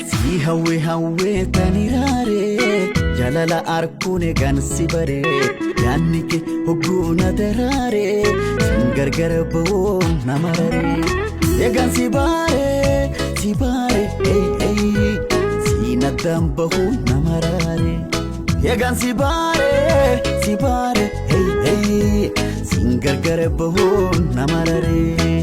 Si hawwe hawwee tani raaree jaalala arkuun eegan si baree yaadni kee hogguuna daraaree sin gargar ba'uu nama raree eegan si baaree siin addaan bahuu nama raaree eegan si baaree siin gargar bahuu nama raree.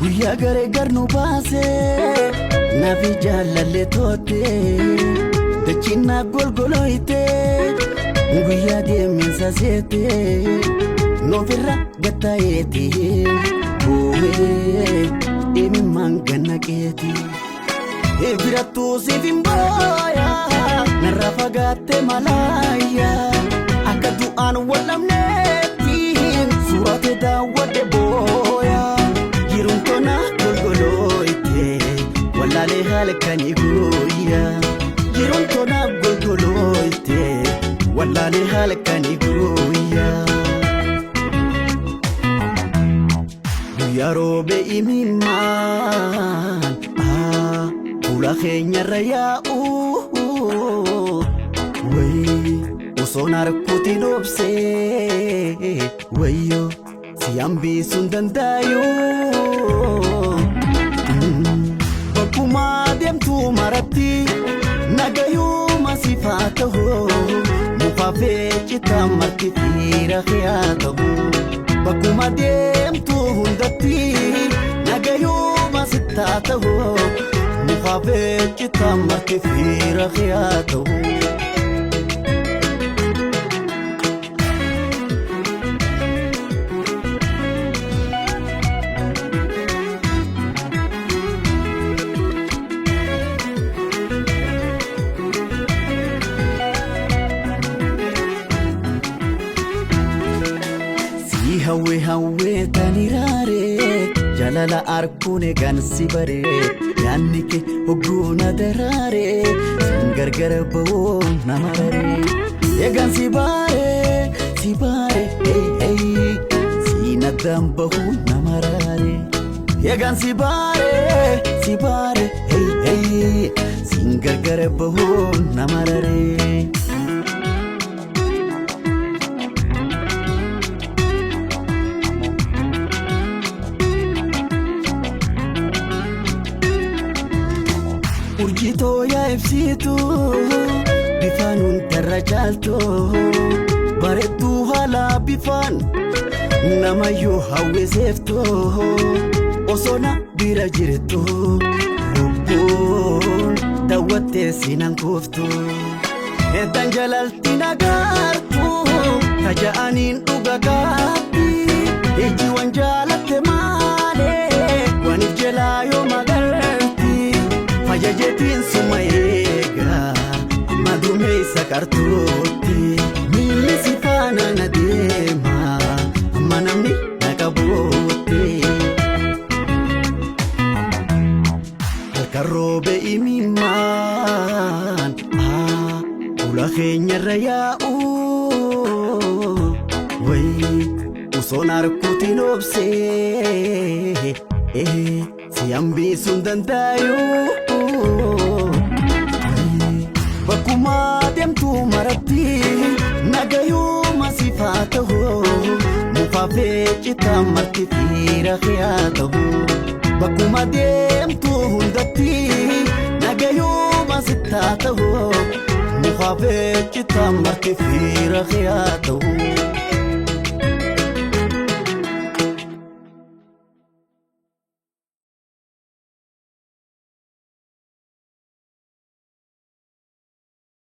Guyyaa garee garnu baasee naafi jaalallee toote dachinaa golgolooyte guyyaa deeminsa seete noofirra gattaa'eeti bu'ee imimmaan gannaqeeti. Birattuu siif hin booyaa narraa fagaatte malaayyaa akka du'aan wallamneetti suurate daawwadhe booyaa. Jiruun tona golgolooyte wallaalee halkanii guyyaa. Jiruun tona golgolooyte wallaalee halkanii guyyaa. Guyyaa roobee imimmaan fuula keenyarra yaa'u wayii osoon harkuutiin obsee wayyoo si hambisuun dandaayu. Bakkuma deemtu maratti nagayuma siif haa ta'u muka feecitaa marti fiira kee haa ta'u. Bakkuma deemtu hundatti nagayuma sittaa ta'u muka feecitaa marti fiira kee haa ta'u. Si hawwe hawwee tani raaree jaalala arkuun eegan si baree yaadni kee hogguuna daraaree sin gargar ba'uu nama raree eegan si baaree siin addaan bahuu nama raaree eegan si baaree siin gargar bahuu nama raree. Urjitoo yaa ibsitu bifaan hundarra caaltu bareedduu haala bifaan namayyuu hawwiseeftu osoo na bira jirtu lubbuun daawwattee sinan kuuftu. Eetan jalalti nagaartu taja'aniin dhuga gaatti iji waan jaalatte maalee waan if jalaa yoo magarti fajajeetiin suma eega amma dumeessa qartuutti miilli si faana na deema amma namni na qabuutti. Halkan roobe imimmaan fuula keenyarra yaa'u wayii osoon harkuutiin obsee si hambisuun dandaayu. Bakkuma deemtu maratti nagayuma siif haa ta'u muka feecitaa marti fiira kee haa ta'u. Bakkuma deemtu hundatti nagayuma sittaa ta'u muka feecitaa marti fiira kee haa ta'u.